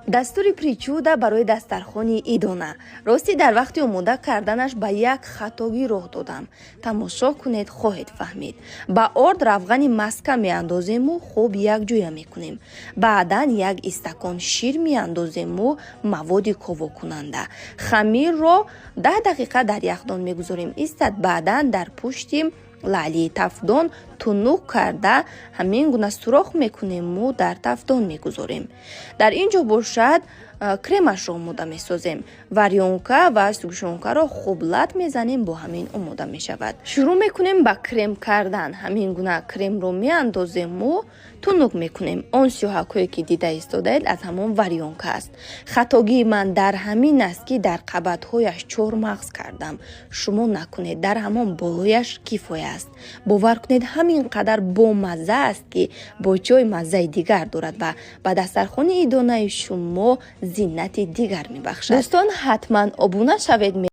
Дастури причуда барои дастархони идона. Ростӣ, дар вақти омода карданаш ба як хатогӣ роҳ додам. Тамошо кунед, хоҳед фаҳмид. Ба орд равғани маска меандозему хуб якҷоя мекунем. Баъдан як истакон шир меандозему маводи ковокунанда. Хамирро 10 дақиқа дар яхдон мегузорем истад. Баъдан дар пушти лаълии тафдон тунук карда, ҳамин гуна сурох мекунему дар тафдон мегузорем. Дар ин ҷо бошад, кремашро омода месозем. Варёнка ва сгущёнкаро хуб лат мезанем, бо ҳамин омода мешавад. Шурӯъ мекунем ба крем кардан. Ҳамин гуна кремро меандозему тунук мекунем. Он сиёҳакҳое, ки дида истодаед, аз ҳамон варёнка аст. Хатогии ман дар ҳамин аст, ки дар қабатҳояш чормағз кардам. Шумо накунед, дар ҳамон болояш кифоя аст. Бовар кунед, ҳамин қадар бомазза аст, ки бо чой маззаи дигар дорад ва ба дастархони идонаи шумо зинати дигар мебахшад. Дӯстон, ҳатман обуна шавед.